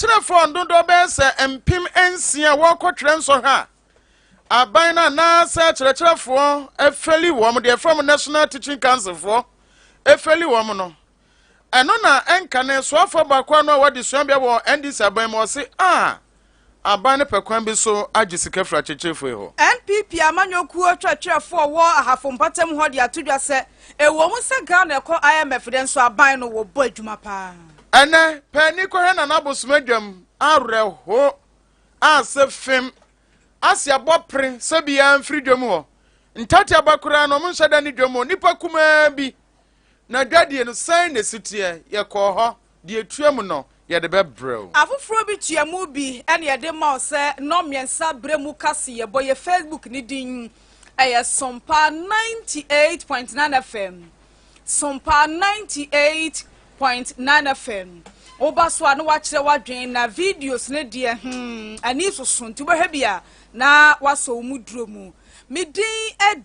Kyerɛfoɔ dodoɔ bɛyɛ sɛ 6000 a wɔrekɔtwerɛ nsɔhwɛ a aban no anaasɛ akyerɛkyerɛfoɔ afail wɔn deɛ ɛfrɛ mo National Teaching Council foɔ afail wɔn no, ɛno na ɛnka ne soafoɔ baako ano a wɔde suabea wɔ NDC aban mu. Ɔse a aban no pɛ kwan bi so agye sika firi akyerɛkyerɛfoɔ yi hɔ. NPP amanyɔkuo twerɛtwerɛfoɔ wɔ Ahafo mpatam hɔ de ato dwa sɛ ɛwɔ mu sɛ Ghana ɛkɔ IMF deɛ, nso aban no wɔbɔ adwuma paa. Ɛnɛ paani kɔhwɛ Nana Abosom adwam awerɛho a sɛ fem ase abɔ pere sɛ biara mfiri dwam hɔ ntate aba koraa no, ɔmo nhyɛ da ne dwam hɔ nipa kumaa bi na dwadie no sɛn na esi teɛ. Yɛkɔɔ hɔ deɛ etua mu no, yɛde bɛbrɛw. Afoforɔ bi tua mu bi ɛne yɛde ma wo sɛ nnɔ 3 berɛ mu kase. Yɛbɔ yɛ Facebook ne din ɛyɛ Sompa 98.9 FM, Sompa 98.9 FM. Woba so a na wakyerɛ w'adwene na videos ne deɛ ani soso, nti wobɛhwɛ bi a na wasɔ wo mu duro mu. Me din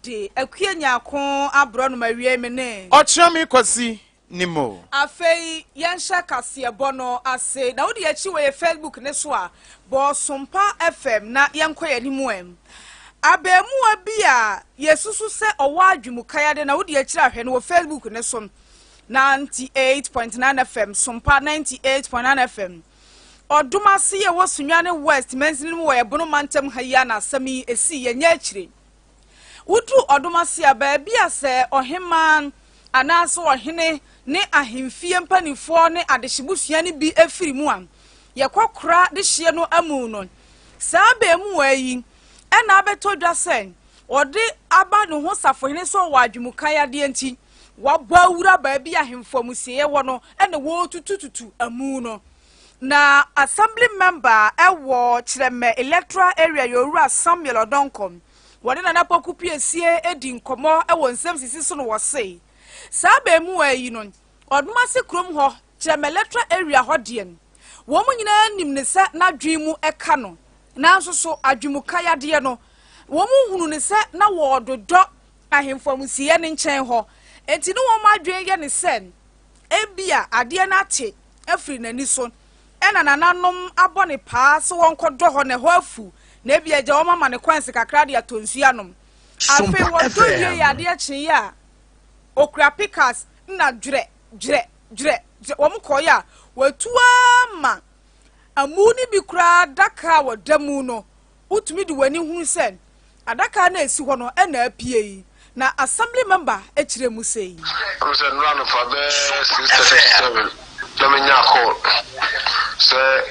de Akua Nyaako aborɔ nom awie me ne Ɔkyerɛ Kwasi ni mo. Afei yɛnhyɛ kaseɛbɔ no ase na wode akyi wɔ yɛ Facebook ne so a, bɔ Sompa FM na yɛnkɔ yɛn anim. Ɛ abɛɛmuwa bi a yɛsusu sɛ ɔwɔ adwemukaeade na wode akyiri ahwɛ no wɔ Facebook ne so, 98.9 FM, Sompa 98.9 FM. Ɔdom ase yɛ wɔ Sunyane West mansini no mu wɔ Ɛbono mantam ha yi a na asɛm yi esi. Yɛnyɛ akyire woduru Ɔdom ase a, baabi a sɛ ɔhemaa anaasɛ ɔhene ne ahemfie mpanimfoɔ ne adehyebusua no bi afiri mu a, yɛkɔ kora de hyeɛ no amu no, saa bɛɛmuwa yi ɛna abɛtɔ dwa sɛ ɔde aba ne ho safohene sɛ ɔwɔ adwemukan adeɛ, nti wabɔ awura baabi ahemfo amusieɛ wɔ no ɛna wɔretutututu amu no. Na assembly member ɛwɔ Kyerɛmɛ electoral area yɛ Owura Samuel Ɔdɔnkɔ. Wɔne Nana Poku Piesie edi nkɔmɔ ɛwɔ nsɛm sisi so no, wɔse saa bɛɛmuwa yi no, Ɔdomase kurom hɔ, Kyerɛmɛ electoral area hɔ deɛ, wɔn nyinaa nim ne sɛ n'adwene mu ɛka no, nanso so adwemuka yadeɛ no, wɔn hunu ne sɛ na wɔredodɔ ahemfo amusieɛ ne nkyɛn hɔ, nti ne wɔn adwene yɛ ne sɛ ebia adeɛ no ate afiri n'ani so ɛna nananom abɔ ne paa sɛ wɔnkɔdɔ hɔ na ɛhɔ afu na ebi agya wɔn ama ne kwansi kakra de atɔ nsuo anom. Afei wɔdɔ wie yɛ adeɛ kyeeɛ a, okura pickaxe na dwerɛ dwerɛ dwerɛ dwerɛ wɔn kɔɔeɛ a, wɔatu ama amu no bi koraa. Adaka a wɔda mu no, wotumi de w'ani hunu sɛ adaka no a esi hɔ no ɛna apie yi. Na assembly member akyerɛ mu sɛ yi. Ɛmu sɛ nnura anɔpa bɛɛ 6:37 na menya call sɛ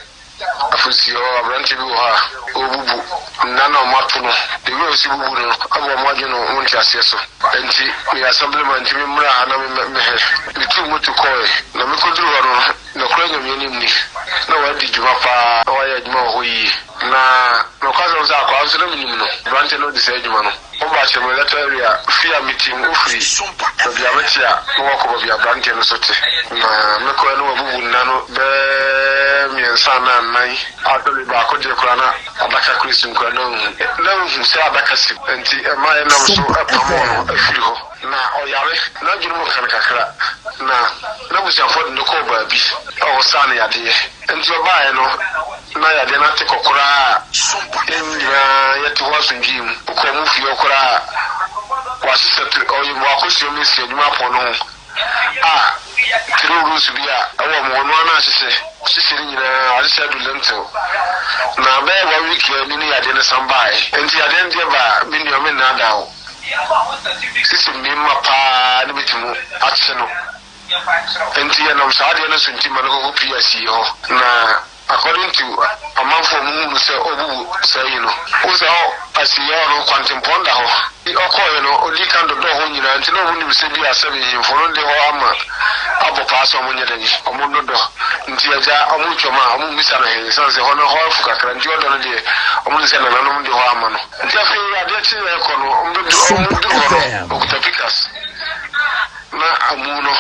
afusie hɔ aberante bi wɔ hɔ a ɔrebubu nna na ɔmo ato no. The way ɔsi bubu no abɔ ɔmo adwene no, ɔmo nte aseɛ so, nti meyɛ assemblyman nti memmra ha na mehwɛ. Metuu moto kɔɔe na mekɔduru hɔ no, nɔkorɛ Nyame anim ni, na wadi dwuma paa na wayɛ adwuma wɔ hɔ yie. Na nokwasɛm sɛ akwaa nso na menim no, aberante no de saa adwuma no. Woba Kyerɛmu electoral area fie a mete mu, wofiri baabi a mete a na wakɔ baabi a aberanteɛ no so te. Na mekɔɛ no, wabubu nna no bɛɛ mmiɛnsa anaa nnan a sɛbe baako deɛ koraa na adaka koraa sim koraa na nhu na nhu sɛ adaka sim, nti ɛma yɛnam so pamoo no afiri hɔ. Na ɔyare, n'adwene mu ka no kakra, na n'abusuafoɔ de no kɔɔ baabi a wɔsaa no yadeɛ. Nti ɔbaeɛ no, na yadeɛ no ate kɔ koraa a yɛn nyinaa yɛte hɔ asomdwoeɛ mu. Wokɔ ɔmo fie hɔ koraa a, wɔahyehyɛ tr ɔyɛ wakɔsua mu asi adwuma apɔn no ho a, three rooms bi a ɛwɔ ɔmo hɔ no ara na ahyehyɛ hyehyɛ no nyinaa ahyehyɛ adu lintel. Na bɛyɛ one week a ni ne yadeɛ no san baeɛ. Nti yadeɛ no deɛ baa, me nua, mennaadaa wo. Sisi mmarima paa ne bɛtumi akye no. Nti yɛnam saa adeɛ no so nti ma no kɔkɔ pii asie hɔ. Na according to amanfoɔ a wɔhuu no sɛ ɔrebubu saa yi no, wohu sɛ hɔ asieeɛ hɔ no kwantempɔn da hɔ. Ɔkɔeɛ no, ɔdii kan dodɔɔ hɔ nyinaa, nti na wɔnim sɛ bi a sɛbe nhemfo no de hɔ ama abɔ paa sɛ wɔnyɛ dɛn, wɔnnodɔ. Nti agya wɔretwam a, wɔmmisa no hwee, ɛsiane sɛ hɔ no hɔ afu kakra nti ɔdɔ no deɛ, wɔnim sɛ nananom de hɔ ama no. Nti afei adeɛ kyeeɛ rekɔ no, wɔbɛduru hɔ no, ɔkuta pickaxe na amu no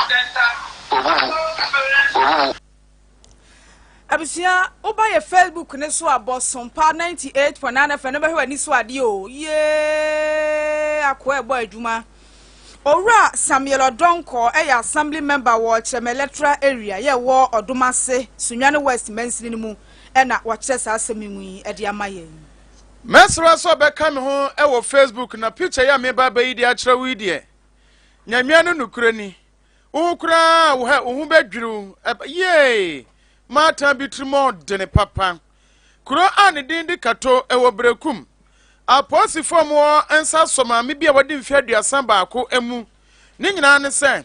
wɔbubu, wɔbubu. Abusua, woba yɛ Facebook ne so a, bɔ Sompa 98.9 FM na bɛhwɛ w'ani so adeɛ o. Yee, akoa ɛbɔ adwuma. Owura Samuel Ɔdɔnkɔ ɛyɛ assembly member wɔ Kyerɛmɛ electoral area yɛ wɔ Ɔdomase, Sunyane West mansini no mu. na wakyerɛ saa asɛm yi mu yi de ama yɛn. Mɛsrɛ sɛ ɔbɛka me ho wɔ Facebook na picture yi a meba abɛyi de akyerɛ wo yi deɛ, Nyamea no nokorɛ ni, wo ho koraa wo hɛ wo ho bɛdwiri wo, yee, maatan bi tirim ɔdene papa. Kuro a ne din de Kato ɛwɔ Berekum. Apolisifoɔ a wɔwɔ nsa sɔ maame bi a wadi mfeɛ 31 mu. Ne nyinaa ne sɛ,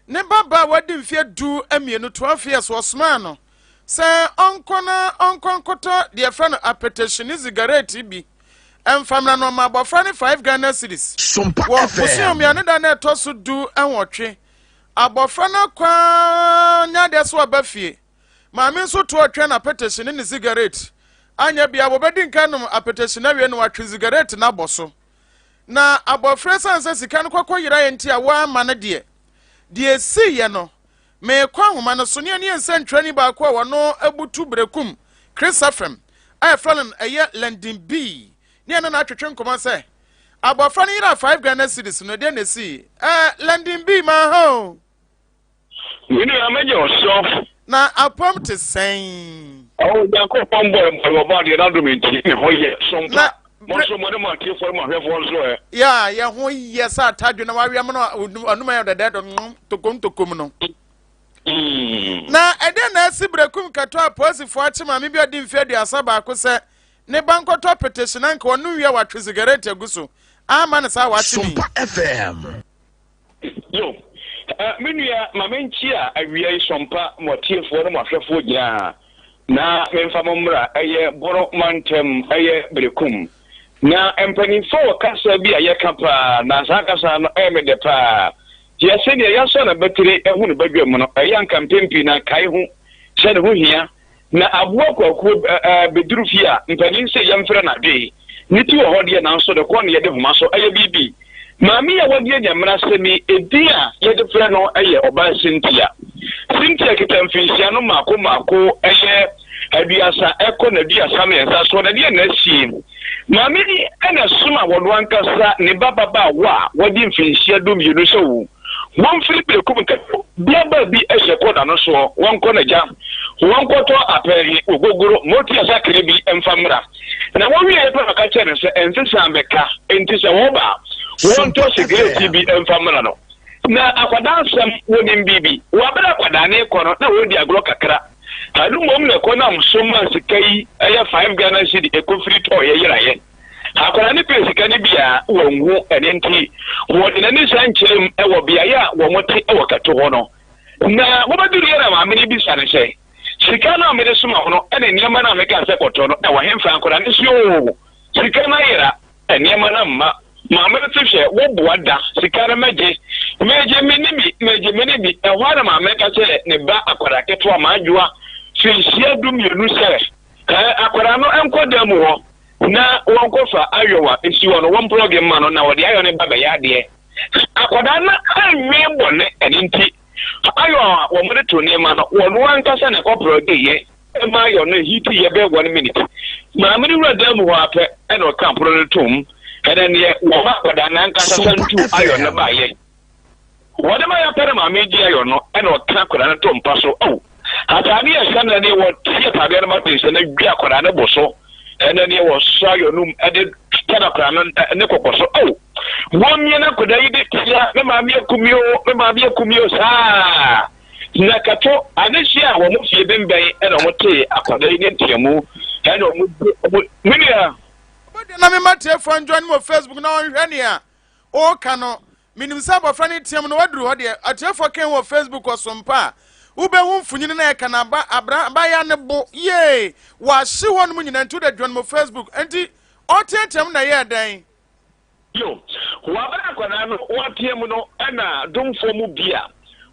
ne ba baa a wadi mfeɛ 12, 12 years, wɔsomaa no sɛ ɔnkɔ na ɔnkɔ nkɔtɔ deɛ yɛfrɛ no apɛtɛhyi ne zigaret bi mfa mmra no ɔma abɔfra no 5 Ghana cedis. Sompa Wɔ FM. bosome mmienu da na ɛtɔ so 18, abɔfra no akɔ ara nya adeɛ so aba fie. Maame nso to ɔtwɛn apɛtɛhyi ne ne zigaret. Anyɛ bia wɔbɛdi nka nom apɛtɛhyi no awie na watwe zigaret no abɔ so. Na abɔfra esiane sɛ sika no kɔkɔ yeraeɛ nti a wɔamma no deɛ, deɛ ɛsiiɛ no, merekɔ ahoma no so ne ɛne yɛn nsɛntwerɛni baako a ɔno abutu Berekum, Chris FM, a yɛfrɛ no ɛyɛ London B, ne ɛne no atwetwe nkɔmmɔ sɛ, abɔfra no yeraa 5 Ghana cedis no, ɛdeɛn na ɛsii? Ɛɛ, London B, maa o! Me nua, mɛgye wo so. Na apam te sɛn? Ɔwɔ Onyankopɔn bɔ mpae wɔ ɔbɔadeɛ n'adom nti ne ho yɛ so mpa. Na Mo nso mo ne mo atiefoɔ ne mo ahwɛfoɔ nso ɛ? Yɛ a yɛ ho yɛ sɛ atadwe na wawea mo no anum ayɛ dɛdɛɛdɛ mm, tokom tokom no. Na ɛdɛn na asi Berekum Kɛtɔ a polisifoɔ akye maame bi a ɔdi mfe 31 sɛ ne ba nkɔtɔ petehye na anka ɔnom wie a watwe sigaret agu so amma no saa a wakye no yi? Sompa FM. Yo, eh, me nua, ma menkyia awia yi sɔmpa mo atiefoɔ ne mo ahwɛfoɔ nyinaa, na memfa mo mmra ɛyɛ Bono mantam, ɛyɛ Berekum. Na mpanimfoɔ wɔ kasa bi a yɛka paa, na saa kasa no ɛyɛ me dɛ paa. Yɛ sɛdeɛ yɛasɔ n'abatire ahu no badwam no, ɛyɛ anka mpɛn pii na kae ho sɛ ne ho hia. Na aboa kwakuo bɛduru fie a, mpanin se yɛmfrɛ no adwee. Ne ti wɔ hɔ deɛ nanso ne kɔn yɛde homa so yɛ biribi. Maame yi a wadi anya mmerasɛm yi, edin a yɛde frɛ no yɛ Ɔbaa Cynthia. Cynthia kita mfinhyia no mmaako mmaako yɛ 30 kɔ n'aduasa mmiɛnsa soɔ. Na deɛn na asie? Maame yi na ɛsoma wɔn ankasa ne ba babaawa a wadi mfinhyia 12 sɛ o, Wɔmfiri Berekum nkɛtɔ bea baabi hyɛ kɔ da no soɔ, wɔnkɔ n'agya, wɔnkɔtɔ apɛɛhe, ogogoro, motia sakre bi mfa mmra. Na wɔwieeɛ pɛ na ɔka kyerɛɛ no sɛ nsesa mmɛka, enti sɛ wɔba a, wɔntɔ sigaret bi mfa mmra no. Na akwadaa asɛm, wɔnim biribi. Wɔ berɛ a akwadaa no rekɔ no, na wɔredi agorɔ kakra. Ɛno mmom na ɛkɔnam so maa sika yi yɛ 5 Ghana cedi ɛkɔfiri tɔeɛ yeraeɛ. Akwadaa no pɛɛ sika no bi a wanhu, ɛno nti wɔde n'ani san kyerɛɛ mu wɔ beaeɛ a wɔte wɔ Kato hɔ no. Na wɔbɛduruiɛ na maame no bisa no sɛ, Sika no a mede soma wo no ne nneɛma no a mekaa sɛ kɔtɔ no, ɛwɔ hefa? Akwadaa no se, Oo, sika no ayera, nneɛma no amma. Maame no se, Hwɛ, wo boa da, sika no mɛgye. Megye menni bi, megye menni bi. Ɛhɔ ara na maame no ka kyerɛɛ ne ba akwadaa ketewa Maadwoa, mfinhyia 12 sɛ, Ɛɛ, akwadaa no nkɔ dan mu hɔ. Na wɔnkɔfa ayɔn a esi hɔ no, wɔmplɔge mma no, na wɔde ayɔn no ba bɛyɛ adeɛ. Akwadaa no annwen bɔne, ɛno nti, ayɔn a wɔde to nneɛma no, wɔn ankasa na ɛkɔplɔgeeɛ ma ayɔn no hiitiiɛ bɛyɛ one minute. Maame no wura dan mu hɔ ara pɛ, ɛna ɔkaa pono no toom. Ɛnna neɛ wɔma akwadaa no ankasa san Sompa tuu ayɔn no FM. baeɛ. Wɔde ma yɛapɛ na maame gye ayɔ no ɛna ɔka akwadaa no to mpa so oh ataade a ɛhyɛ no ɛne wɔte ataadeɛ no ma te sɛ na dwi akwadaa no bo so ɛna neɛ wɔsɔ ayɔ no mu ɛde tɛ akwadaa no ne kɔkɔ so oh wɔmmie na akwadaa yi de tia me maame akumi o me maame akumi o saa na kato anehyia a wɔn fie bembɛn ɛna wɔn te akwadaa yi ne nteamu ɛna wɔn wɔn menua. Wobɛdua na mema tiefoɔ njoin wɔ Facebook na wɔnhwɛ nea ɔreka no. Menim sɛ abɔfra no team no waduru hɔ deɛ. Atiefoɔ ken wɔ Facebook ɔsompa a, wobɛhu mfonyini na ɛka no aba abra abaayewa no bo yee wahye hɔ nom nyinaa nti wode join mo Facebook nti ɔteateam na ɛyɛɛ dɛn? Bio, wɔ bere a akwadaa no reteɛm no na domfoɔ mu bi a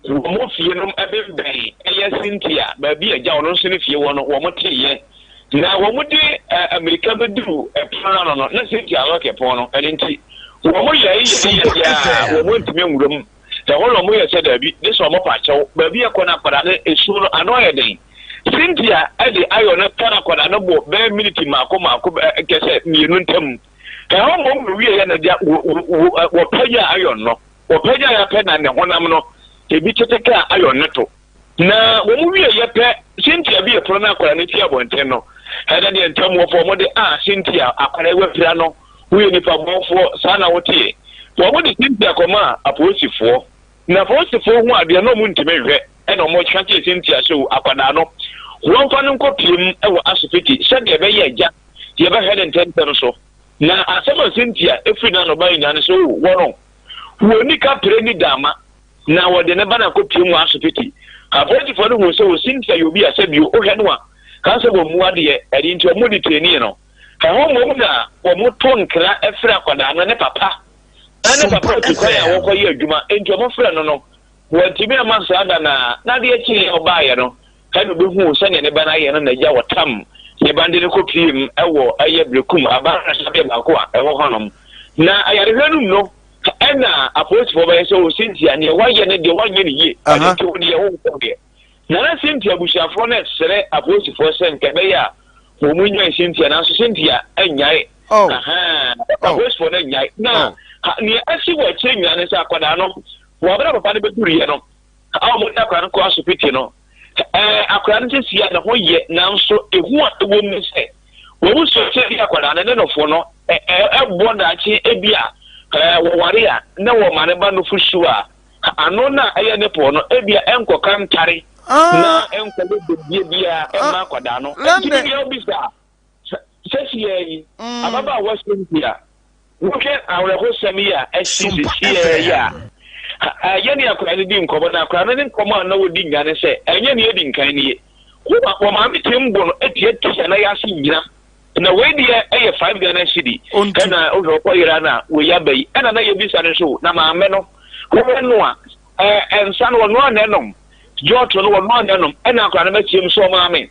wɔn fie nom bembɛn yɛ Cynthia baabi a agya ɔno nso ne fie wɔ no wɔn teeɛ. Na wɔde mmirika bɛduruu ɛpono no ano no, na Cynthia alɔke pono no, ɛno nti wɔn yɛe yɛe yɛe a wɔn antumi anwura mu. Ɛhɔ na wɔyɛ sɛ daabi, gye sɛ wɔpa kyɛw. Baabi a ɛkɔ no akwadaa no esu no ano ayɛ den. Cynthia de ayɔ no tare akwadaa no bo bɛyɛ miniti mmaako mmaako kyɛ sɛ mmienu ntam. Ɛhɔ mmom na owieɛ no deɛ wɔpagyaa ayɔn no. Wɔpagyaa apɛ na ne honam no ebi tete kaa ayɔn no to. Na wɔn wieeɛ pɛ, Cynthia bue pono na akwadaa no pue abɔnten no, ɛna deɛ ntamuofoɔ wɔde ah Cynthia, akwadaa yi wapira no, woyɛ nipa bɔnfoɔ, saa na woteɛ. Wɔde Cynthia kɔmaa apolisifoɔ. Na apolisifoɔ hu adeɛ na wɔntumi nhwɛ, ɛna wɔka kyerɛɛ Cynthia sɛ o akwadaa no, wɔmfa no nkɔpue mu wɔ asopiti sɛdeɛ ɛbɛyɛ agya yɛbɛhwɛ no ntɛmntɛm so. Na asɛm a Cynthia firi n'ano baeɛ nyinaa ne sɛ o wɔn, wɔnni kapre nni dama. Na wɔde ne ba no akɔpue mu asopiti. Apolisifoɔ no huu sɛ Cynthia yɛ obi a sɛ bio wohwɛ no a, ka sɛ wɔmmu adeɛ, ɛno nti wɔn detainee no. Ɛhɔ mmom na wɔto nkra frɛ akwadaa no ne papa. Na ne papa atu kwan a wɔkɔyɛ adwuma, enti wɔfrɛ no no, wantumi amma saa da no ara. Na adeɛ kyeeɛ a ɔbaeɛ no, ɛna ɔbɛhuu sɛdeɛ ne ba no ayɛ no na agya wɔtam ne ba no de no kɔpue mu wɔ ɛyɛ Berekum aban ayaresabea baako a ɛwɔ hɔnom. Na ayarehwɛ no mu no, Ɛna apolisifoɔ bɛyɛ sɛ, O Cynthia, neɛ woayɛ no deɛ woanyɛ no yie, ɛno nti wo deɛ wonkɔ deɛ. Na na Cynthia abusuafoɔ no resrɛ apolisifoɔ sɛ nka ɛbɛyɛ a wɔn nnyae Cynthia, nanso Cynthia annyae. Oh. Ahaa, Oh. apolisifoɔ no annyae. Na Oh. ha, neɛ asi wɔ akyire nyinaa ne sɛ akwadaa no, wɔ abere a papa no bɛduruiɛ no, a wɔde akwadaa no kɔ asopiti no, ɛɛ akwadaa no sisi a ne ho yɛ, nanso ehu a ɛwɔ mu ne sɛ, Wɔn sua sɛ ebia akwadaa no ne nofo no bɔ daakye ebia wɔware a na wɔma ne ba nufusu a ano no a ɛyɛ nipple no ebia ɛnkɔka ntare na ɛnkɔyɛ dɛmdie biara ɛmma akwadaa no. Nti ne deɛ wobisa a sɛsiaa yi ababaawa Cynthia Wohwɛ awerɛhosɛm yi a asi seesei yi a, yɛne akwadaa no di nkɔmmɔ, na akwadaa no ne nkɔmmɔ a na wɔdi nya ne sɛ, ɛnyɛ nea edi nkan nie. Wɔ maame tim bo no tiatia na yɛase nyina. Na wei deɛ ɛyɛ 5 Ghana cedi. Ɛna wohwɛ ɔkɔ yera na wei aba yi. Ɛna na yɛbisa no nso, na maame no, wohwɛ no a, nsa no ɔno a na ɛnom. Jɔɔto no wɔnoa na ɛnom ɛna akwadaa no bɛteam sɛ ɔmaame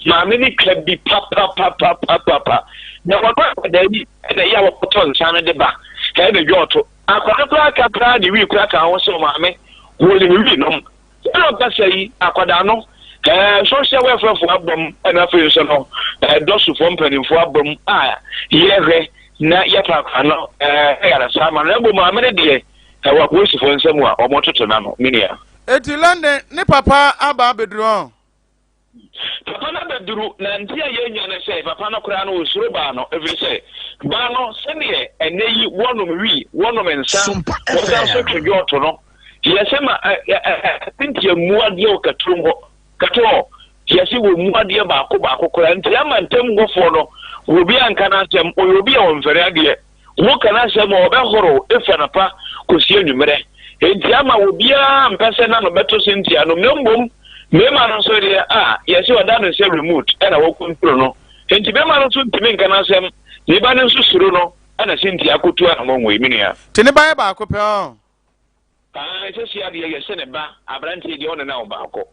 maame no twa bi papapapapapa na wɔno akwadaa yi ɛna ɛyɛ a wɔkɔtɔ nsa no de ba ɛna jɔɔto akwadaa no koraa ka koraa de wii koraa ka ho sɛ ɔmaame wɔnim wii nom ɛna ɔkasa yi akwadaa no ɛɛ social welfare fo abam ɛna afei nso no ɛɛ dɔsofoɔ mpanimfoɔ abam a yɛhwɛ na yɛpa akwadaa no ɛɛ ɛyaresa ama no na mmom maame no deɛ Ɛwɔ apolisifo nsam a wɔtoto n'ano, me nua. Eti London ne papa aba abeduru ɔn? Papa no abeduru, na nte a yɛnya ne sɛ papa no koraa no ɔsuro baa no, ɛfiri sɛ baa no sɛdeɛ ɛnnɛ yi wɔnom wii, wɔnom nsa, wɔsan nso twe dwɔɔto no, yɛsɛ ma ɛ ɛ ɛ Cynthia mmu adeɛ wɔ katurom hɔ, katoɔ, yɛse wɔmmu adeɛ baako baako koraa, nti ama ntam hɔfoɔ no obiara nka n'asɛm, ɔyɛ obi a ɔmfɛre adeɛ. Woka n'asɛm a, ɔbɛhorow efi anɔpa kosi anwummerɛ. Enti ama obiara mpɛ sɛ n'ano bɛto Cynthia anom, na mmom mmarima no nso deɛ, a yɛse ɔda no sɛ remote na wɔkontro no. Enti barima no nso ntumi nka n'asɛm, ne ba no nso suro no, ɛna Cynthia akotu anammɔn wei, me nua. Nti ne ba yɛ baako pɛ ɔn? Aane, seesei adeɛ yɛse ne ba aberanteɛ deɛ ɔne no awo baako.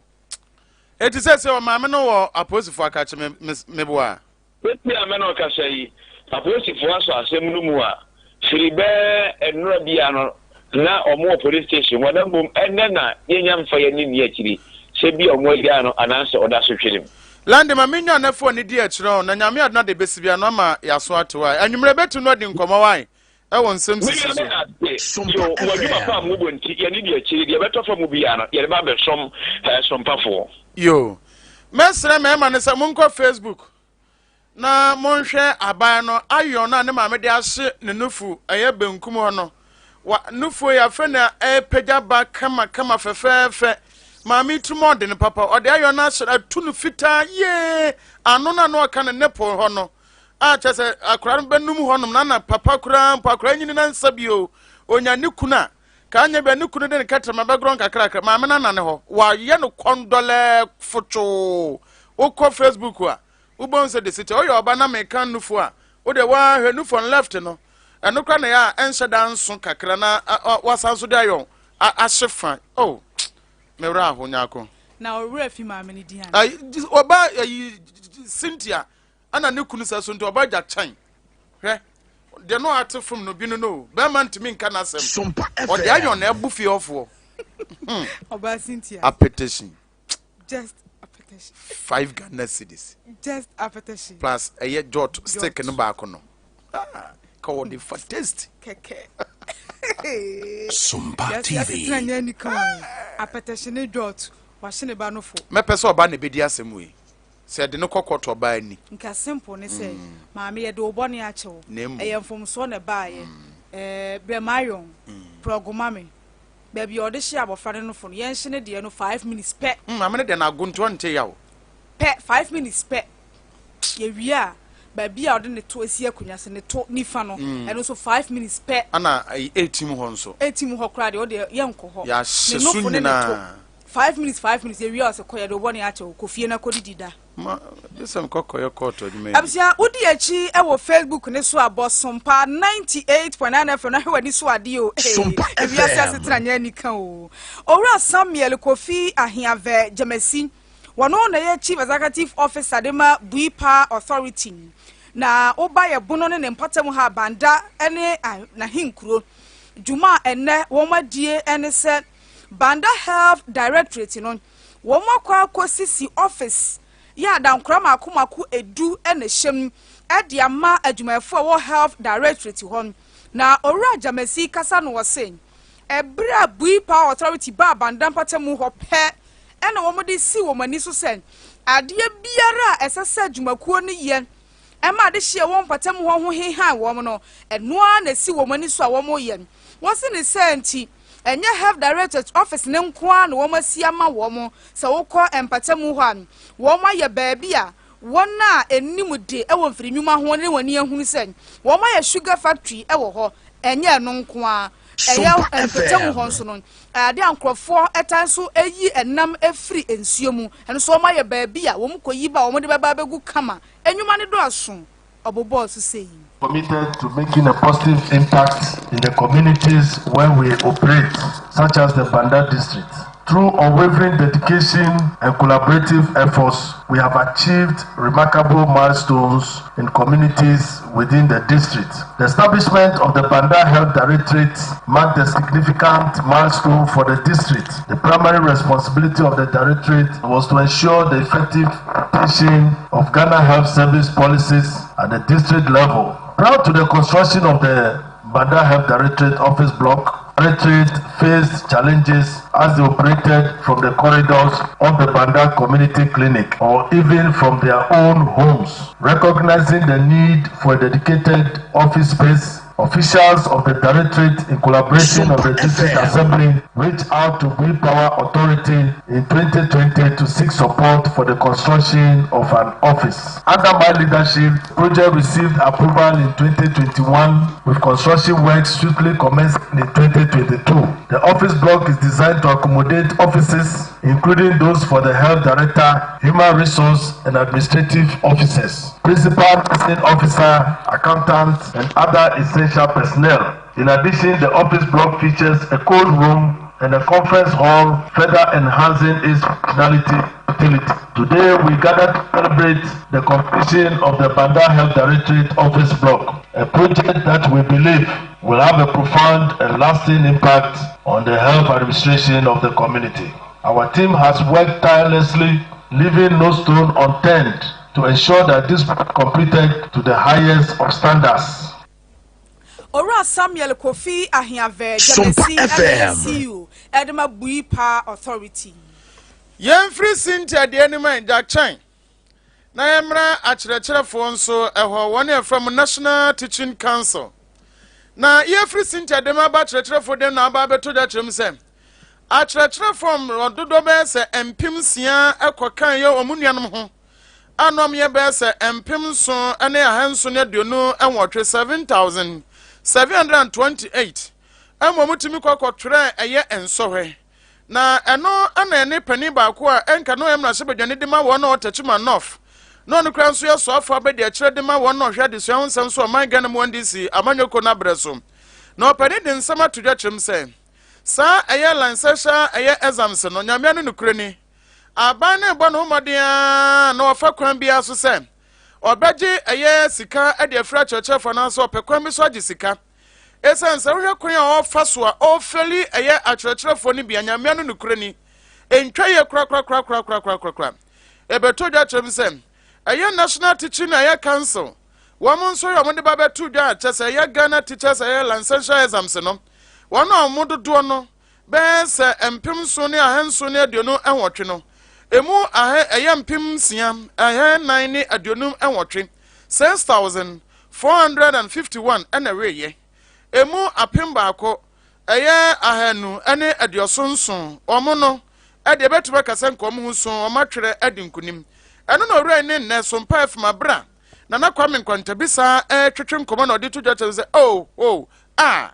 Enti seesei ɔmaame no wɔ apolisifoɔ akakye me me meboa? Seesei a me ne wo kasa yi, apolisifoɔ asɔ asɛm no mu a, firi bɛɛ nnora bi a no na wɔn wɔ police station hɔ na mmom ɛnnɛ na yɛnnya mfa yɛn ani nni akyiri sɛ bi a wɔn agyaa no anaasɛ ɔda so twere mu. Lande ma me nwa na phone no di akyire o na Nyame adom na de besi bia no ama yaso ate wae anwummerɛ bɛtu no adi nkɔmmɔ wae ɛwɔ nsɛm Me sisi nua so. meda ase. Yo, mo adwuma pa a mobɔ nti, yɛne di akyire. Deɛ ɛbɛtɔ fa mu biara no, yɛde ba abɛsom sompafoɔ. Yo. Mɛsrɛ mmarima no sɛ monkɔ Facebook na monhwɛ aban no iron no a ne maame de ahye ne nufu ɛyɛ benkum hɔ no. Wa nufuo yi afei na ɛrepagya ba kama kama fɛfɛɛfɛ. Maame yi tirim ɔden papa. Ɔde iron no ahyɛ atu no fitaa yie. Ano no a na ɔka ne nipple hɔ no a kyerɛ sɛ akwadaa no bɛnum hɔnom na na papa koraa mpo akwadaa nyini na nsa bio onya ne kunu a ka anya bia ne kunu de ne kɛtrɛma bɛgorɔ nkakrakra maame no anane hɔ wayɛ no kɔndɔlɛ fotwoo wokɔ facebook a wobɛhu sɛ de siti ɔyɛ ɔba na meka nufu a wode woahwɛ nufu on left no ɛno kora na yɛ a ɛnhyɛ da nso kakra na wasan so de ayɔ ahye fa oh mewura aho nyako na ɔwerɛ fi maame no din ana ɔba ayi Cynthia Ɛna ne kunu sɛ so nti ɔba gya kyɛn. Hwɛ deɛ no ate fom no bi no no bɛrima ntumi nka n'asɛm. Ɔde ayɔn na ɛbu fie hɔfoɔ. Hmm. Ɔbaa Cynthia. Apetition. Just apetition. 5 Ghana cedis. Just apetition. Plus ɛyɛ jot stick no baako no. Ah, ka wɔde fa taste. Kɛkɛ. Sumpa TV. Yɛsi asetena nyɛ nika o. Apetition ne jot. Wahye ne ba no fo. Mɛpɛ sɛ ɔbaa na ɛbɛdi asɛm wei. Sɛ yɛde no kɔ kɔɔto ɔbaa ani. Nka simple ne sɛ, maame yɛde wo bɔne akyɛ wo. Na mmom. Ɛyɛ mfomsoɔ na ɛbaeɛ. Ɛɛ brɛ m'ayɔn, prɔgo ma me. Baabi a ɔde hye abɔfra no nofo no, yɛnhye ne deɛ no 5 minutes pɛ. Maame no deɛ no ago nti ɔnte yaw. Pɛ, 5 minutes pɛ. Yɛwie a, baabi a ɔde ne to asi akonnwa so, ne to nifa no, ɛno nso 5 minutes pɛ. Ana ɛtim hɔ nso. Ɛtim hɔ koraa deɛ, ɔdeɛ yɛnkɔ hɔ. Yɛahyɛ Ne so nofo ne ne to. Nyinaa. 5 minutes, 5 minutes, yɛwie a ɔsɛ kɔ, yɛde wo bɔne akyɛ wo, kɔ fie na kɔdidi da. Ma gye sɛ nkɔkɔyɛ kɔɔto adwuma yi. Abusua, wodi akyi wɔ Facebook ne so a, bɔ Sompa 98.9 FM na hwɛ w'ani so adeɛ o. Hey, Sompa ewiase FM. asetena nyɛ anika o. Owura Samuel Kofi Ahiavɛ Gyamasi, wɔno na yɛ Chief Executive Officer de ma Bui Power Authority. Na woba yɛ Bono ne ne mpɔtam ha, Banda ne n'ahenkuro. Dwuma a ɛnnɛ wɔn adie ne sɛ Banda Health Directorate no, wɔn akɔ akɔsisi office yɛ adankora mako mako 10 na ɛhyɛ mu de ama adwumayɛfoɔ a ɛwɔ Health Directorate hɔ. Na Owura Gyamasi kasa no wɔ se, ɛberɛ a Bui Power Authority baa Banda mpatamu hɔ pɛ ɛna wɔn de si wɔn ani so sɛ adeɛ biara a ɛsɛ sɛ adwumakuo no yɛ ɛma adehyeɛ wɔn mpatamu hɔ ho hehan wɔn no, ɛno ara na esi wɔn ani so a wɔn yɛ. Wɔsi ne sɛ nti ɛnyɛ Health Directorate office ne nko ara na wɔn asi ama wɔn. Sɛ wokɔ mpatamu hɔ a, wɔn ayɛ baabi a wɔn a anim de wɔ mfiri nnwuma ho ne wɔn ani ahunu sɛ wɔn ayɛ sugar factory wɔ hɔ. Ɛnyɛ ɛno nko ara, ɛyɛ Sompa mpatamu FM. hɔ nso no, ade a nkurɔfoɔ ɛtan so yi ɛnam efiri nsuo mu, ɛno nso wɔn ayɛ baabi a wɔn kɔ yi ba a wɔn de bɛba abɛgu kama. Nnwuma no dɔɔso, ɔbobɔɔ so sɛ yi. Committed to making a positive impact in the communities where we operate, such as the Banda district. Through unwavering dedication and collaborative efforts, we have achieved remarkable milestones in communities within the district. The establishment of the Banda Health Directorate marked a significant milestone for the district. The primary responsibility of the directorate was to ensure the effective implementation of Ghana Health Service policies at the district level. Prior to the construction of the Banda Health Directorate office block, Directorate faced challenges as they operated from the corridors of the Banda Community Clinic or even from their own homes. Recognizing the need for a dedicated office space, officials of the Directorate, in collaboration of the Sompa District FM. Assembly, reached out to Bui Power Authority in 2020 to seek support for the construction of an office. Under my leadership, the project received approval in 2021, with construction works swiftly commencing in 2022. The office block is designed to accommodate offices, including those for the health director, human resource and administrative officers, principal nursing officer, accountant, and other essential personnel. In addition, the office block features a cold room and a conference hall, further enhancing its functionality and utility. Today, we gather to celebrate the completion of the Banda Health Directorate office block, a project that we believe will have a profound and lasting impact on the health administration of the community. Our team has worked tirelessly, leaving no stone unturned to ensure that this completed to the highest of standards. Owura Samuel Kofi Ahiavɛ Sompa Gyamasi ɛna FM. CEO ɛde ma Bui Power Authority. Yɛmfiri Cynthia deɛ anim a ngya kyɛn na yɛmmra akyerɛkyerɛfoɔ nso ɛhɔ, wɔne ɛfrɛ mu National Teaching Council. Na yɛfiri Cynthia dɛm aba akyerɛkyerɛfoɔ dɛm na aba abɛto dwa kyerɛ mu sɛ akyerɛkyerɛfoɔ ɔdodoɔ bɛyɛ sɛ 6000 ɛkɔkan yɛ wɔn nuanom ho anom yɛ bɛyɛ sɛ 7628, 7728, ɛma wɔn tumi kɔ kɔtwerɛ ɛyɛ nsɔhwɛ. Na ɛno ɛna ɛne panin baako a ɛnka no ɛmna hyɛ badwane de ma wɔn a ɔtɛkyima North na ɔno kura nso yɛ soafo abɛdi akyerɛ de ma wɔn a ɔhwɛ adesua ho nsɛm so ɔman Ghana mu NDC amanyɔkuo no abrɛ so. Na ɔpanin de nsɛm ato dwa kyerɛm sɛ saa ɛyɛ licensure ɛyɛ exams no, Nyamea no nokure ni, aban no bɔ ne ho mmɔden a na wɔfa kwan biara so sɛ ɔbɛgye ɛyɛ sika de afiri akyerɛkyerɛfoɔ anaasɛ ɔpɛ kwan bi so agye sika, ɛsiane sɛ wohwɛ kwan a ɔfa so a ɔfɛli ɛyɛ akyerɛkyerɛfoɔ no bia, Nyamea no nokure ni, ntwa yie korakorakorakorakorakorakora. Ɛbɛtɔ dwa kyerɛm sɛ ɛyɛ National Teaching ɛyɛ Council, wɔn nso yɛ wɔn de ba bɛto dwa a kyɛ sɛ ɛyɛ Ghana Teachers ɛyɛ licensure exams no, wɔn a wɔn dodoɔ no Bɛyɛ sɛ 7,728 no, emu aha ɛyɛ 6,458, 6,451 ɛna ɛweeɛ. Emu 1,277, wɔn no ɛde ɛbɛtumi aka sɛ nka wɔn ho so wɔn atwerɛ adi nkunim. Ɛno na owura yi ne nnɛ so mpa afim abera Nana Kwame Nkwantabisa ɛretwetwe nkɔmɔ na ɔde to dwa kyerɛ sɛ, oh oh ah,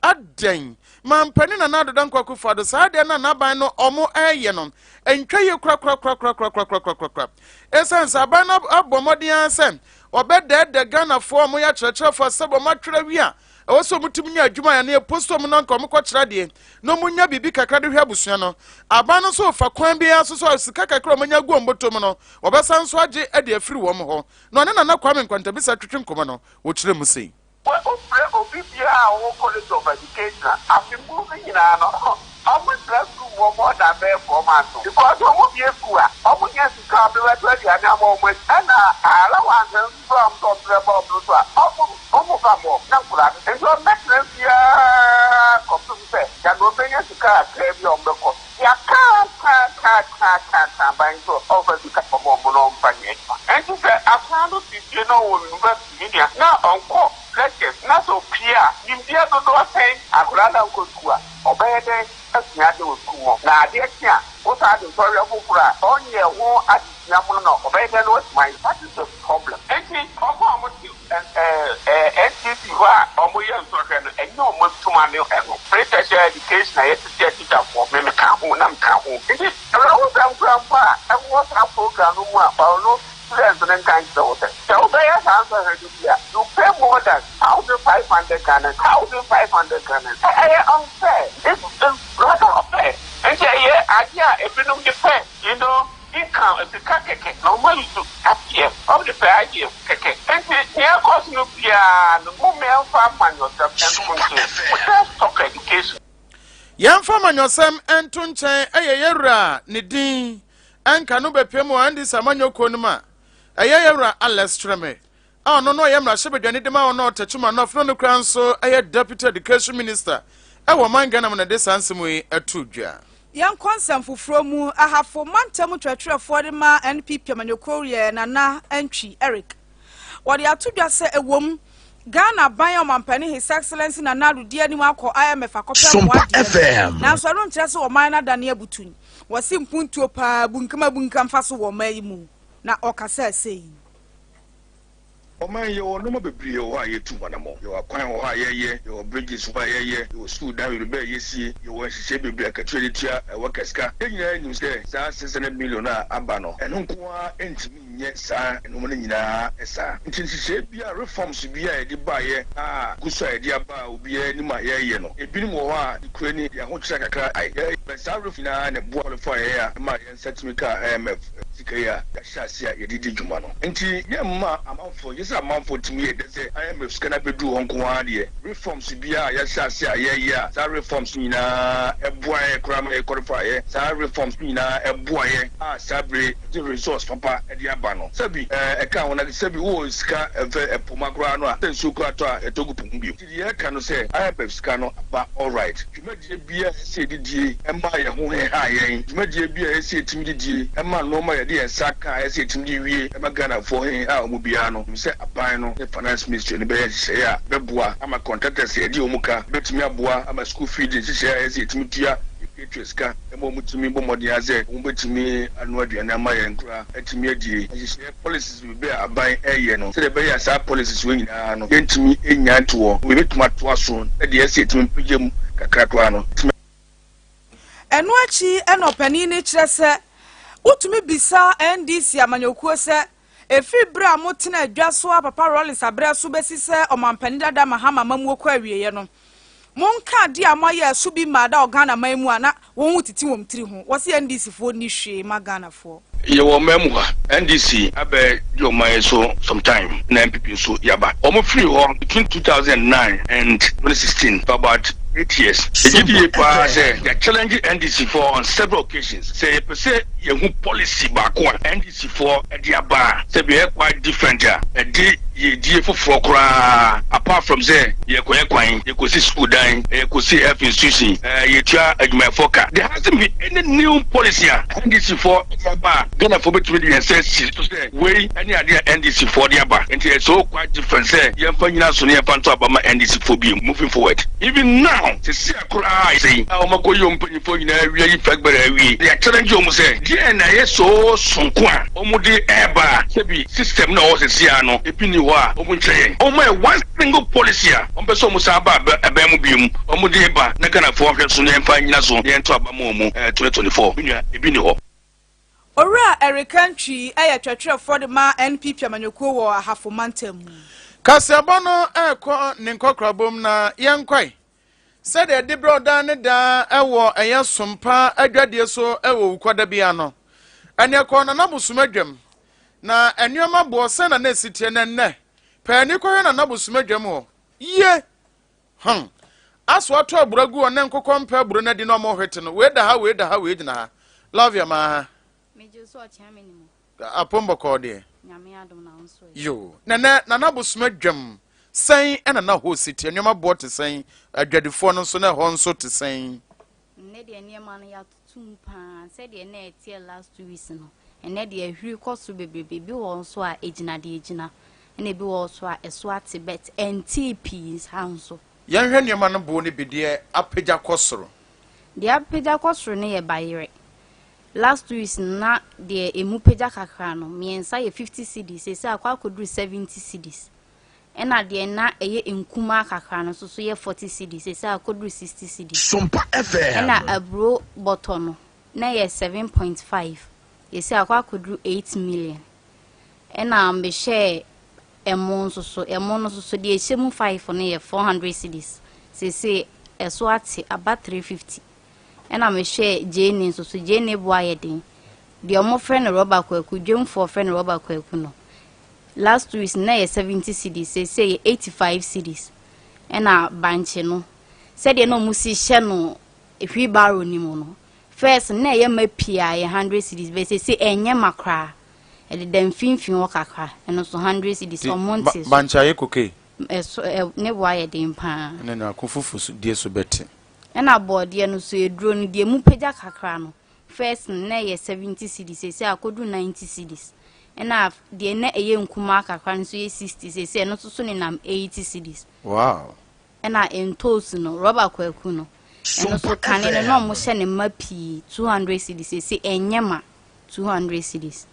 adɛn, mampanin Nana Addo Dankwa Akufo-Addo, saa adeɛ no a n'aban no ɔmo ɛreyɛ no ntwa yie korakorakorakorakorakorakorakora. Ɛsiane sɛ aban no abɔ mmɔden ara sɛ ɔbɛdɛɛdɛ Ghanafoɔ a wɔyɛ akyerɛkyerɛfoɔ a sɛ wɔn atwerɛ awie a ɛwɔ sɛ wɔtumi nya adwuma a ɛno yɛ post wɔn na nka wɔkɔkyerɛ adeɛ na wɔnya biribi kakra de hwɛ abusua no. Aban no nso fa kwan biara so so sika kakra a wɔnya gu wɔn bɔtɔ mu no, wɔbɛsan nso agye de afiri wɔn hɔ. Na ɔne Nana Kwame Nkwantabisa twetwe nkɔmmɔ no, wɔkyerɛ mu sei. Wofrɛ obi biara a ɔwɔ College of Education a, afe mu no nyinaa no, ɔmo tena sukuu mu hɔ more than bɛyɛ 4 months because ɔmo bue sukuu a, ɔmo nya sika a ɔmo de bɛtɔ aduane ama ɔmo adi, ɛna allowance nso so a ɔmo sɛ ɔmo de bɛma ɔmo no so a, ɔmo fa ma ɔmo na nkwadaa no nti ɔmo bɛtena fie ara kɔpem sɛ gyama ɔmo bɛnya sika kakraa bi a ɔmo bɛkɔ. Yɛaka ka ka ka ka ka, aban nso ɔmfa sika ɔmo ɔmo na ɔmfa nyɛ adwuma. Nti sɛ akwadaa no te fie na ɔwɔ university ne nua na ɔnkɔ lectures na sɛ opie a, nimdeɛ dodoɔ sɛn akwadaa na nkɔ sukuu a ɔbɛyɛ dɛn asua ade wɔ sukuu mu? Na adeɛ kye a, wosan de nsɔhwɛ foforɔ a ɔnyɛ ho adesua mu no na ɔbɛyɛ dɛn na watumi ayɛ? That is the problem. Nti ɔmo a ɔmo te NTC hɔ a ɔmo yɛ nsɔhwɛ no, ɛnyɛ ɔmo adwuma ne ɛno. Free tertiary education a yɛtete atikyafoɔ, me meka ho na meka ho. Nti awerɛhosɛm koraa mpo a ɛwɔ saa program no mu a, ɔno students no nka nkyerɛ wo sɛ wobɛyɛ saa nsɔhwɛ no bi a, you pay more than 1,500 Ghana, 1,500 Ghana. Ɛyɛ unfair. It's rather unfair. Nti ɛyɛ adeɛ a ebinom de pɛ income, sika kɛkɛ na ɔmo ayi so aseɛ, ɔmo de pɛ IGF kɛkɛ. Nti nea ɛkɔ so no biara no, mo mmɛnfa amanyɔsɛm nto nkyɛn. Just talk education. Yɛmfa amanyɔsɛm nto nkyɛn. Ɛyɛ yɛwura ne din ɛnka no bɛpie mu a NDC amanyɔkuo no mu a ɛyɛ yɛwura Alex Kyerɛmɛ a ɔno no ɔyɛ mmarahyɛbadwani de ma ɔno Ɔtɛkyima North no kora nso ɛyɛ Deputy Education Minister ɛwɔ ɔman Ghana mu na de saa nsɛm yi ato dwa. Yɛnkɔ nsɛm foforɔ mu. Ahafo mantam twerɛtwerɛfoɔ de ma NPP amanyɔkuo yɛ Nana Antwi Eric. Wɔde ato dwa sɛ ɛwom Ghana ban a ɔmampanin His Excellency Nana Addo di anim akɔ IMF akɔpɛ mmoa deɛ, nanso ɛno nkyerɛ sɛ ɔman no adane abutu. Wɔse mpuntuo paa bunkam abunkam fa so wɔ ɔman yi mu, na ɔkasa sei. Ɔman, yɛwɔ nneɛma bebree wɔ hɔ a yɛtu anammɔ. Yɛwɔ akwan wɔ hɔ a yɛyɛ, yɛwɔ bridges wɔ hɔ a yɛyɛ, yɛwɔ sukuu dan bebree a yɛsie, yɛwɔ nhyehyɛ bebree akatua de tua ɛwɔ kɛsika. Yɛn nyinaa nim sɛ saa 600 million a aba no, ɛno nko ara ntumi nyɛ saa nneɛma no nyinaa saa. Nti nhyehyɛ bi a reforms bi a yɛde baeɛ a gu so a yɛde aba a obiara anim a yɛreyɛ no, ebinom wɔ hɔ a kura ni de ahokyerɛ kakra ayɛ yɛyɛ. Saa reform nyinaa na ɛboa qualify yɛ a ɛma yɛn nsa tumi kaa IMF sika yi a yɛahyɛ ase a yɛde di dwuma no. Nti yɛmma amanfoɔ yɛ sɛ amanfoɔ tumi yɛ dɛ sɛ IMF sika no abɛduru hɔ nko ara deɛ, reforms biara a yɛahyɛ ase a yɛyɛ a, saa reforms nyinaa ɛboa yɛ koraa ma yɛ qualify yɛ. Saa reforms nyinaa ɛboa yɛ a saa bere de resource papa ɛde aba no. Sɛbi ɛka ho na sɛbi wowɔ sika ɛfɛ ɛpoma koraa no a, sɛ nsuo koraa tɔ a, ɛtɔ gu po mu bio. Nti deɛ ɛka no sɛ IMF sika no aba, alright, dwumadie biara ɛsɛ yɛdidie ɛma yɛn ho heha yɛn, dwumadie bi a ɛsɛ yɛtumi didie ɛma nneɛma yɛde yɛn nsa ka a ɛsɛ yɛtumi de wie ɛma Ghanafoɔ heha wɔn biara no, sɛ aban no ne Finance Ministry no bɛyɛ nhyehyɛeɛ a bɛboa ama contractors yɛde wɔn ka, bɛtumi aboa ama school feeding nhyehyɛeɛ a ɛsɛ yɛtumi tua, yɛtuatua sika ɛma wɔn tumi bɔ mmɔden asɛ wɔn bɛtumi anoa aduane ama yɛn koraa atumi adie. Nhyehyɛeɛ, policies bebree a aban ɛyɛ no, sɛdeɛ ɛbɛyɛ a saa policies wɔ nyinaa no yɛntumi nya ntoɔ, yɛbɛtumi atoa so na deɛ ɛsɛ yɛtumi mpagya mu kakra koraa no. Ɛno akyi ɛna ɔpanin no kyerɛ sɛ wotumi bisa NDC amanyɔkuo sɛ ɛfiri berɛ a motena adwa so a Papa Rawlings aberɛ so bɛsi sɛ ɔmampanin dada Mahama mamuo kɔ awieeɛ no, monka adeɛ a moayɛ ɛso bi mmaa da ɔghana man mu a na wɔn ho titi wɔn tiri ho. Wɔse NDC foɔ nni hwee ma Ghanafoɔ. Yɛwɔ ɔman mu ha, NDC abɛ di ɔman yi so sometime na NPP nso yaba. Wɔn firi hɔ between 2009 and 2016 for about 8 years. Egye di yie paa sɛ yɛ challenge NDC foɔ on several occasions sɛ yɛpɛ sɛ yɛhu policy baako a NDC foɔ ɛde aba a sɛ bi ɛyɛ quite different a ɛde. yiedie foforɔ koraa apart from sɛ yɛrekɔyɛ kwan, yɛrekɔsi sukuu dan, yɛrekɔsi health institution, yɛretua adwumayɛfoɔ ka. There hasn't been any new policy a NDC foɔ de aba a Ghanafoɔ bɛtumi de yɛn nsa asi so sɛ wei ne adeɛ a NDC foɔ de aba. Nti it's so quite different sɛ yɛmfa nnyina so na yɛmfa nto aba mma NDC foɔ bio moving forward. Even now, seesei a koraa a yɛsɛ yi a wɔakɔyi wɔn mpanyinfoɔ nyinaa awie ayi Fagber awie, yɛ challenge wɔn sɛ deɛn na ɛyɛ so sononko a wɔde reba a sɛbi system no a ɛwɔ hɔ seesei ara no ebi nni hɔ a wɔnkyerɛ yɛn. Wɔmma yɛn one single policy a wɔpɛ sɛ wɔsan ba abɛn mu bio wɔde reba na Ghanafoɔ nhwɛ so na yɛmfa nnyina so na yɛnto aba mma wɔn 2024. Me nua, ebi nni hɔ. Owura Eric Antwi yɛ twerɛtwerɛfoɔ de ma NPP amanyɔkuo wɔ Ahafo mantam mu. Kaseɛbɔ no rekɔ ne nkɔkorabom na yɛnkɔe sɛdeɛ ɛde berɛ ɔdaa ne daa wɔ ɛyɛ sompa adwadie so wɔ wukɔ da biara no. Ɛneɛ kɔɔ Nana Bosom adwam na nneɛma boɔ sɛn na na ɛsi teɛ na nnɛ pɛɛ ani kɔhwɛ Nana Bosom adwam hɔ yie hmm aso ato aburo agu hɔ ne nkokɔ mpɛ aburo no adi na ɔmo hwete no wei da ha wei da ha wei gyina ha love your maa ha. Megye so ɔkyea me ne mu. Apom bɔkɔɔ deɛ. Nyame adom na wo nso ɛ. Yoo nɛnɛ Nana Bosom adwam sɛn ɛna na hɔ si teɛ nneɛma boɔ te sɛn adwadifoɔ no nso na ɛhɔ nso te sɛn. Nnɛ deɛ nneɛma no yɛatoto mu paa sɛdeɛ na ɛteɛ last 2 weeks no, ɛnnɛ deɛ ahwiri kɔ soro bebrebe. Ebi wɔ hɔ nso a ɛgyina deɛ ɛgyina, ɛna ebi wɔ hɔ nso a ɛso ate but ɛntee pii saa nso. Yɛnhwɛ nneɛma no boɔ no bi deɛ apagya kɔ soro. Deɛ apagya kɔ soro no yɛ bayerɛ. Last 2 weeks no na deɛ ɛmu pagya kakra no, mmiɛnsa yɛ 50 cedis, seesei akɔ akɔduru 70 cedis. Ɛna deɛ na ɛyɛ nkumaa kakra no nso so yɛ 40 cedis, seesei akɔduru 60 cedis. Sompa FM. Ɛna aburo bɔtɔ no na ɛyɛ 7.5, seesei akɔ akɔduru 8 million. Ɛna mehyɛɛ ɛmo nso so, ɛmo no nso so deɛ ɛhyɛ mu five no yɛ 400 cedis, seesei ɛso ate aba 350. Ɛna mehwɛɛ gyeene nso so, gyeene bo ayɛ den. Deɛ wɔfrɛ no rɔba kwaku, dwamfoɔ frɛ no rɔba kwaku no, last 2 weeks na ɛyɛ 70 cedis, seesei yɛ 85 cedis. Ɛna bankye no, sɛdeɛ na wɔn si hyɛ no wheelbarrow no mu no, first na ɛyɛ ma pii a ɛyɛ 100 cedis, bɛ seesei ɛnyɛ ma koraa. Ɛdeda mfimfini hɔ kakra, ɛno nso 100 cedis, ɔmo nte so. Bankye ayɛ koke. Ɛso ɛ ne bo ayɛ den paa. Ɛne no ako fufu so die so bɛte. Ɛna bɔɔdeɛ no so eduro no deɛ mu pagya kakra no, first no na ɛyɛ 70 cedis, seesei akɔdu 90 cedis. Ɛna deɛ na ɛyɛ nkumaa kakra no nso yɛ 60, seesei ɛno nso so nenam 80 cedis. Ɛna ntoosi no, rɔba kwaku no, ɛno nso kane no na ɔmo hyɛ ne ma pii 200 cedis, seesei ɛnyɛ ma 200 cedis.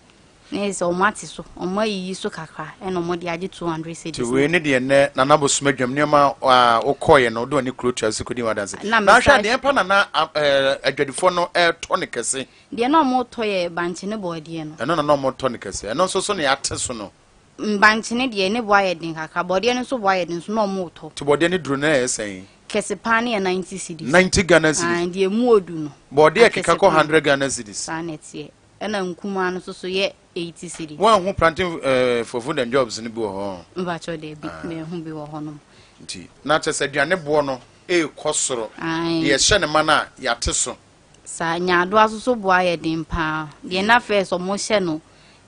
Na yɛ sɛ ɔmo ate so, ɔmo ayiyi so kakra ɛna ɔmo de agye 200 cedis. Nti wei ne deɛ nnɛ Nana Bosom adwam nneɛma a wokɔɔyɛ no wode w'ani kuro tua so kɔdi ho adanse. Na Na ahwɛ a mesa deɛ ɛmpa Nana adwadifoɔ no ɛretɔ no kɛse. Deɛ na ɔmo tɔ yɛ bankye ne bɔɔdeɛ no. Ɛno na na ɔmo tɔ no kɛse. Ɛno nso so na yɛate so no. Bankye deɛ ne bo ayɛ den kakra, bɔɔdeɛ no nso bo ayɛ den nso na ɔmo tɔ. Nti bɔɔdeɛ no duro no na ɛyɛ sɛn? Kɛse paa no yɛ 90 cedis. 90 Ghana cedis. Ah, deɛ emu odu no. Bɔɔdeɛ Akɛse keka kɔ paa. 100 Ghana cedis. Saa na ɛteɛ. Ɛna nkumaa no nso so yɛ 80 cedis. Woanhu planting for food and jobs no bi wɔ hɔ? Mpakyɛw daabi, manhu bi wɔ hɔnom. Nti na kyerɛ sɛ aduane boɔ no ɛrekɔ soro. Ae. Deɛ ɛhyɛ ne ma no a yɛate so. Saa nyaadoa nso so bo ayɛ den paa. Deɛ na first ɔmo hyɛ no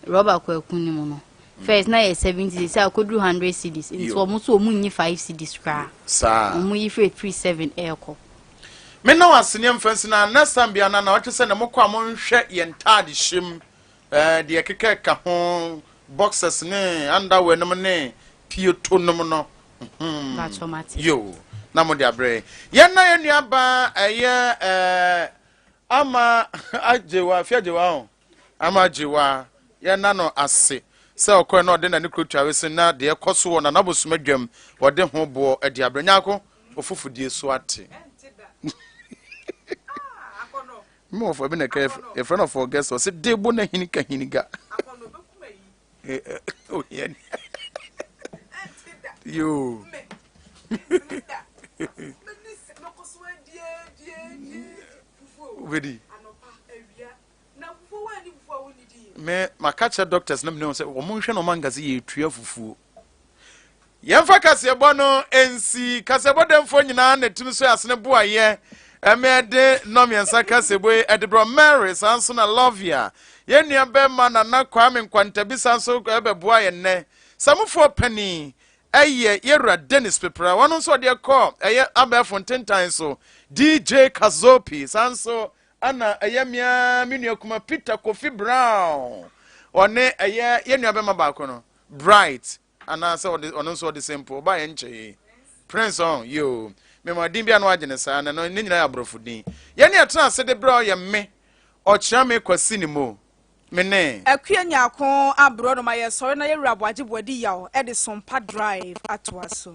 rɔba kwaku no mu no, first na yɛ 70, seesei akɔduru 100 cedis. Nti ɔmo nso ɔmo nyi 5 cedis koraa. Saa. Ɔmo yi firi 7 ɛɛkɔ. Me na wase ne mfa nsi na next time bia na na ɔtwe sɛ ne mokɔ a monhwɛ yɛn ntaade hyɛm ɛɛ deɛ keka ka ho boxers ne underwear nom ne pieto nom no. Mpakyɛw mate. Yo na mo de abrɛ yɛn na yɛn nua ba ɛyɛ Ama Agyewa Afi Agyewa ho Ama Agyewa yɛn na no ase sɛ ɔkɔɛ na ɔde n'ani kuro twa so na deɛ ɛkɔ so wɔ Nana Bosom adwam wɔde ho boɔ de abrɛ nyako ofufudie so ate. Mo wɔfɔ bi na ɛka yɛfrɛ no for guest ɔsɛ debo na hini ka hini ga. Ohia ni. Yo. Wobɛdi. Me maka kyerɛ doctors na mene wɔn sɛ wɔn nhwɛ na wɔn anka sɛ yɛtua fufuo. Yɛmfa kaseɛbɔ no nsi kaseɛbɔ dɛmfoɔ nyinaa na ɛtumi so asene boayɛ ɛmɛ ɛde nnɔmmiɛnsa kaseɛbɔ yi ɛde brɔ Mary saa nso na Lovia yɛn nua bɛrima Nana Kwame Nkwantabisa nso ɛbɛboa yɛn nnɛ. Samufoɔ panin ɛyɛ yɛwura Dennis Pepra, wɔn nso ɔde kɔ ɛyɛ abɛɛfo ntentan so DJ Kazopi. Saa nso ana ɛyɛ mmea me nua kuma Peter Kofi Brown, ɔne ɛyɛ yɛn nua bɛma baako no Bright, anaasɛ ɔde ɔno nso ɔde simple ɔba yɛn nkyɛn Prince ɔn yoo mɛma din bi a no agye ne saa na no ne nyinaa yɛ aborɔfo din. Yɛne ɛtena ase de brɛ ɔyɛ me ɔkyerɛ me Kwasi ne mo me ne Akua Nyako aborɔ no ma yɛsɔre na yɛwura Aboagye Boadi Yaw de Sompa Drive atoa so.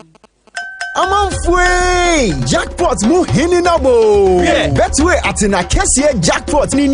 Amanfoe, jackpot mu hene na bo. Betway atena kɛseɛ jackpot ni.